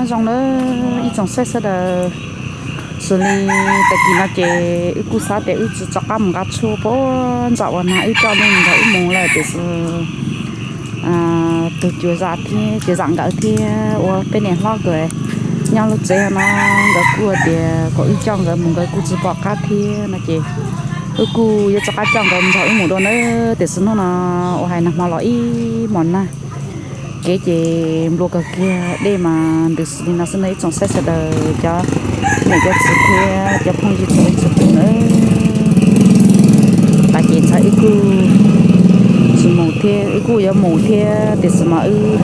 Nyob zoo nawb ib tsoom saib sawv daws, xws li tag kis no ces wb kuj xav tias wb tsis rov qab mus nqa tshuaj puag ntawm uas nag wb coj nej nrog wb mus lawm tiam sis tus cuas zam thiab cuas zam nkawd thiab ua peb niam hlob nkawd nyob lub tsev no, nkawd kuj tias kom wb coj nkawd mus nkawd kuj tsis pom qab thiab no ces wb kuj yuav rov qab coj nkawd nrog wb mus dua nawb. Tiam sis hnub no uas hais nag hmo los ib hmos nag, kev ces nplua kawg kiag, dej mas ntws xws li no xwb na ib tsoom saib sawv daws cov niam cov txiv thiab cov phooj ywg txhua leej txhua tus nawb. Tab ces ntshai wb kuj tsis mus thiab, wb kuj yuav mus thiab tiam sis mas wb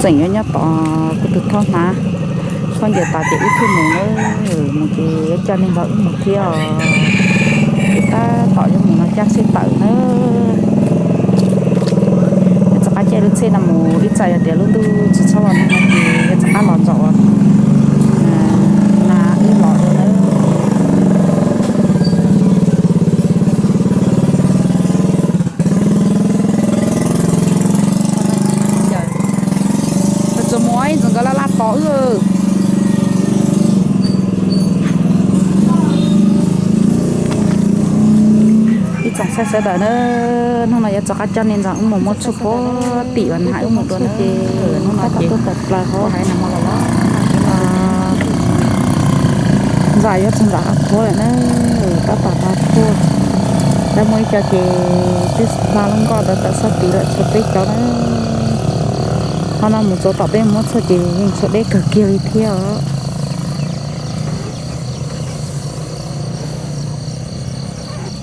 tseem yuav nyob tos kuv tus thob hnav khaub ncaws tas ces wb thiaj mus nawb. Mus ces yuav coj nej nrog wb mus thiab os. Wb tab tom yuav mus no cab tsheb tawm nawb. Yuav rov qab caij lub tsheb no mus ib tsam yog tias lub ntuj tsis tshab los nag no ces yuav rov qab los ntsaum nag wb los dua nawb. Tsuas mus ib txwm nkawd laj laj tos wb. Ib tsoom saib sawv daws na, hnub no yuav rov qab coj nej nrog wb mus muab tshuaj puag tim uas nag wb mus dua na ces hnub no ces hais no los ntxam yuav txog nram qab qhuav lawm na, tab tom qab qhuav. Tab muaj ib co ces twb hla lub nkoj ntawd tawm sab tid lawm tshuav peb cov na. Qhov no mus txog tom peb muab tshuaj ces yeej tshuav deb kawg kiag li thiab os.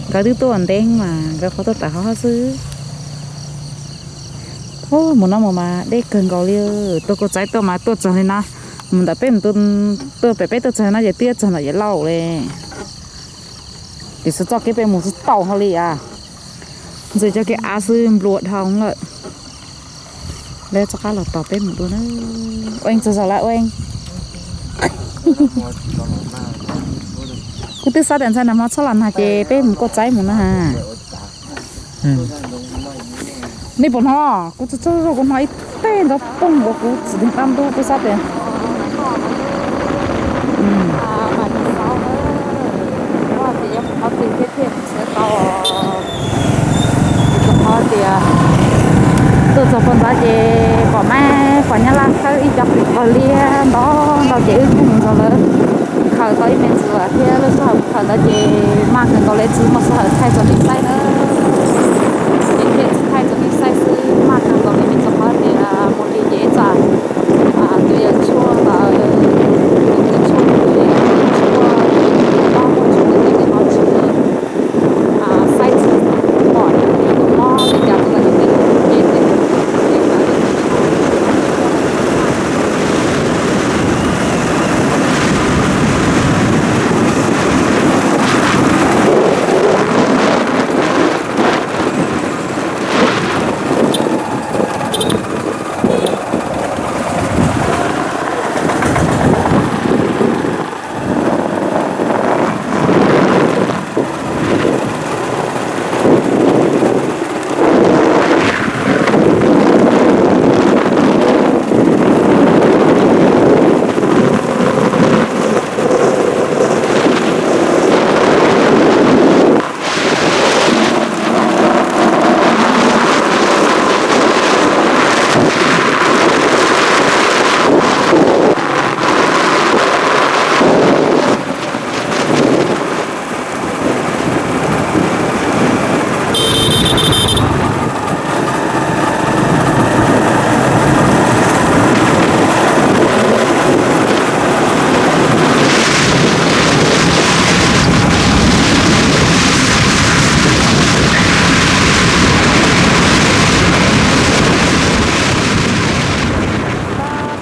Nkawd twb tuaj ntev mas nkawd qhov tuaj tawm hov xwb. Mus no mus mas deb kawg nkaus li. Tuaj kuj txaib tuaj mas tuaj txog li no, mus ntawm peb mus tuaj pem peb tuaj txog no ces twb txog ntawm Yawm Lauj li. Tiam sis txoj kev peb mus tsis tau hauj li a, ntxim cov kev av xwb nplua dhau lawm. Lawv rov qab los tos peb mus dua na. Ua tsaug zog lawm ua. Kuv twb xav tias ntshai nag hmo txhob los nag ces peb mus kuj txaib mus na. Nej puas hnov? Kuv tsaug zog kuv hnov ib teg nrov poog nkaus kuv txiv tig qab ntub kuv xav tias tias tuaj txog puag ntxov ces pom mab pom nyab laj khawb ib co qws pog liab ntau ntau ces wb kuj mus nrog lawv khaws tau ib me ntsis thiab lub sij hawm khaws ntawd ces maj kawg nkaus li tsis muaj sij hawm thaij rau nej saib na. Ces thiaj tsis thaij rau nej saib xwb, maj kawg nkaus li vim rau qhov tias mus li ces ib tsam tus yawm tshuaj ntawd, tus tshuaj tus tshuaj, tus tshuaj tus tshuaj tus tshuaj tus tshuaj saib tsis pom li tus mob li cas tus ntawd ces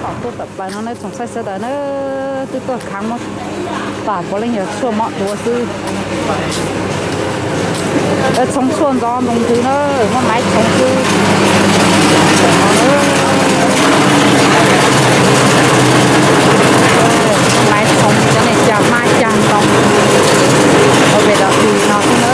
Tab tom tuaj tawm plaws no nej tsoom saib sawv daws na, twb tuaj khaav muab tas puav leej yog tshuaj mob tuav xwb. Txhoov tshuaj ntxov ntoos ntws na, muab maiv txhoov xwb. Maiv txhoov cov niag cag hmab cag ntoo, ua pem dam hlis no xwb na.